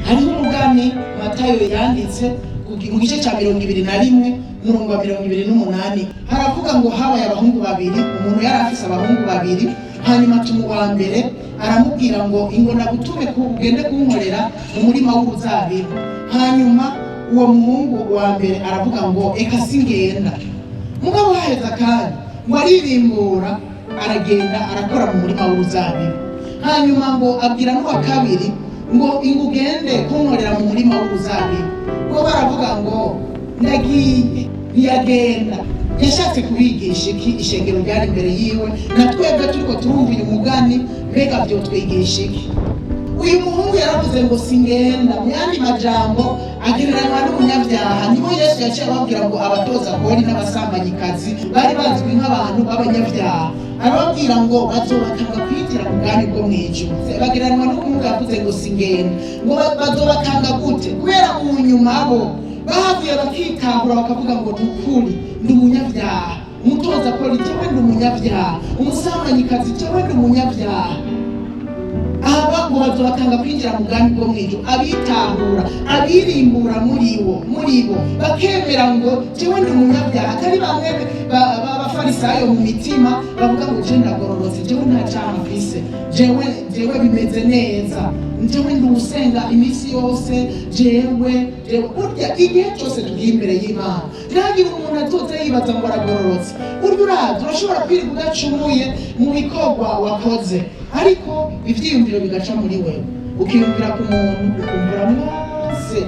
Hariho umugani Matayo yanditse mu gice cya 21, umurongo wa 28. Haravuga ngo habaye abahungu babiri. Umuntu yari afise abahungu babiri, hanyuma atuma uwa mbere, aramubwira ngo: "Ingo ndagutume ugende kunkorera mu murima w'uruzabibu." Hanyuma uwo muhungu wa mbere aravuga ngo: "Eka, singenda." Mugabo haheze akanya ngo aririmbura, aragenda, arakora mu murima w'uruzabibu. Hanyuma ngo abwira n'uwa kabiri ngo: "Ingo ugende kunkorera mu murima w'uruzabibu." Ngo baravuga ngo: "Ndagiye." Ntiyagenda. Yashatse kubigisha iki ishengero ryari imbere yiwe na twebwe turiko turumva uyu mugani? Mbega vyotwigisha iki? Uyu muhungu yaravuze ngo: "Singenda." Mu yandi majambo, agereranywa n'umunyabyaha. Nibo Yesu yaciye ababwira ngo abatoza kori n'abasambanyikazi bari bazwi nk'abantu b'abanyabyaha. Arababwira ngo bazobatanga kwinjira mu bwami bwo mu ijuru. Bagereranywa n'umuhungu yavuze ngo: "Singenda." Ngo bazobakanga gute? Kubera mu nyuma bo bahavuye bakitahura, bakavuga ngo: "Ni ukuri ndi umunyabyaha. Umutoza kori, jewe ndi umunyabyaha. Umusambanyikazi, jewe ndi umunyabyaha." Aba ngo bazobatanga kwinjira mu bwami bwo mu ijuru abitahura, abirimbura muri bo, bakemera ngo: "Jewe ndi umunyabyaha." Atari bamwe b'abafarisayo mu mitima bavuga ngo: "Jewe ndagororotse, jewe nta cyaha mfise, jewe bimeze neza, jewe ndi usenga iminsi yose, jewe." Burya igihe cyose tugiye imbere y'Imana, ntihagire umuntu azoza yibaza ngo aragororotse. Burya uraza, urashobora kwirirwa udacumuye mu bikorwa wakoze, ariko ivyiyumviro bigaca muri wewe, ukiyumvira ku muntu, ukumvura mwase,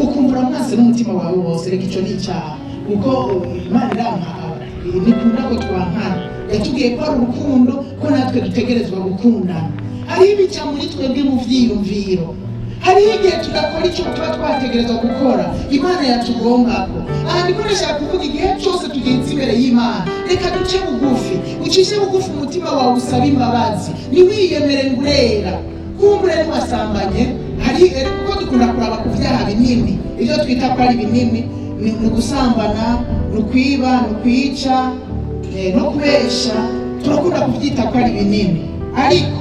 ukumvura mwase n'umutima wawe wose. Reka, ico ni icyaha, kuko Imana iranka, ntikunda ko twankana. Yatubwiye ko ari urukundo, ko natwe dutegerezwa gukundana. Hariho ibica muri twebwe mu vyiyumviro. Hariho igihe tudakora icyo tuba twategerezwa gukora Imana yatugombako. Aha ndiko ndashaka kuvuga, igihe cyose tugenze imbere y'Imana, reka duce bugufi, ucishe bugufi umutima wawe, usabe imbabazi. Ntiwiyemere ngo urera. Kumbure ntiwasambanye. Hari kuko dukunda kuraba ku byaha binini, ibyo twita ko ari binini ni ugusambana, ni ukwiba, ni ukwica, no kubesha. Turakunda kubyita ko ari binini, ariko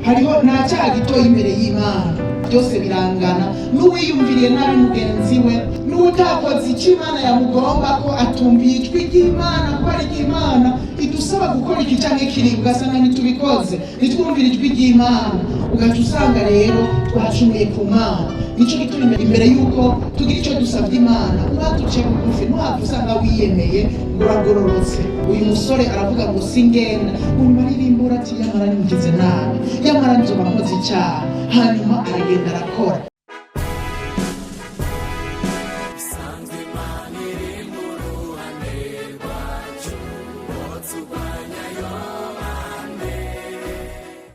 hariho nta cyaha gitoya imbere y'Imana. Byose birangana. N'uwiyumviriye nabi mugenzi we, n'utakoze icyo Imana yamugomba, ko atumviye ijwi ry'Imana, ko ari ry'Imana idusaba gukora iki canke kiri, ugasanga ntitubikoze, ntitwumvire ijwi ry'Imana, ugaca usanga rero twacumuye ku Mana. Nico gituma imbere y'uko tugira icyo dusabye Imana, ubanza uce bugufi. Ntuhave usanga wiyemeye ngo uragororotse. Uyu musore aravuga ngo: "Singenda." Unyuma aririmbura ati: "Yamara nimugize nabi, yamara nzoba nkoze icyaha." Hanyuma aragenda, arakora.